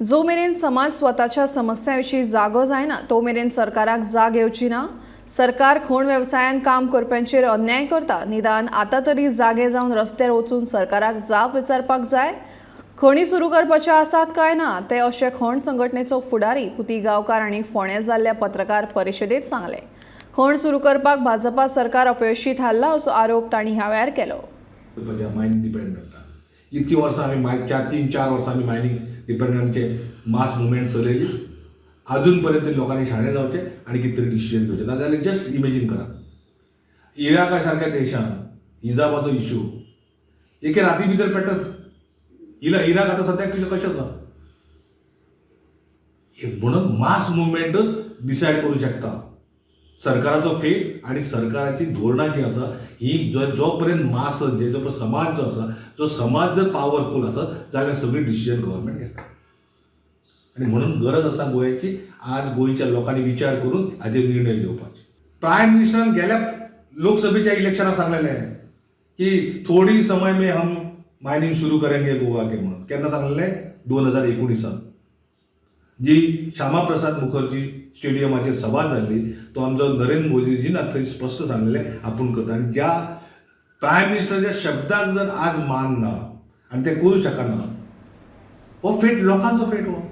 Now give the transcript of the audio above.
जो मेरेन समाज स्वताच्या समस्यां विशीं जागो जायना तो मेरेन सरकाराक जाग येवची ना. सरकार खण वेवसायान काम करप्यांचेर अन्याय करता. निदान आतां तरी जागे जावन रस्त्यार वचून सरकाराक जाप विचारपाक जाय. खणी सुरू करपाचे आसात काय ना ते, अशें खण संघटनेचो फुडारी पुती गांवकार हांणी फोंड्यां जाल्ल्या पत्रकार परिशदेंत सांगलें. खण सुरू करपाक भाजपा सरकार अपयशी थारला असो आरोप तांणी ह्या वेळार केलो. मायनिंग डिपेंडंट इतकी वर्सां आमी माय चार 3-4 वर्सां आमी मायनिंग डिपेंडंटचे मास मुवमेंट चलयली. अजून पर्यंत लोकांनी शाणे जावचे आनी कितें तरी डिसिजन घेवचें. नाजाल्यार जस्ट इमेजीन करात, इराका सारक्या देशान हिजाबाचो इशू एके राती भितर पेटच. इराक आतां सद्याक कशें आसा? म्हणून मास मुवमेंटच डिसायड करूं शकता सरकाराचो फेट आनी सरकाराची धोरणां जी आसा ही. जो जो पर्यंत मास जे जो समाज जो आसा, जो समाज जर पावरफूल आसत जाल्यार सगळी डिसिजन गव्हर्मेंट घेता. आनी म्हणून गरज आसा गोंयची, आज गोंयच्या लोकांनी विचार करून हाजेर निर्णय घेवपाचे. प्रायम मिनिस्टरान गेल्या लोकसभेच्या इलेक्शनाक सांगलेलें की थोडी समय में हम मायनिंग सुरू करेंगे गोवा के म्हणून. केन्ना सांगलेलें? 2019. जी श्यामाप्रसाद मुखर्जी स्टेडियमाचेर सभा जाल्ली, तो आमचो नरेंद्र मोदीजीन थंय स्पश्ट सांगलेलें आपूण करता. आनी ज्या प्रायम मिनिस्टराच्या शब्दाक जर आज मान ना आनी ते करूं शकना, हो फेट लोकांचो फेट हो.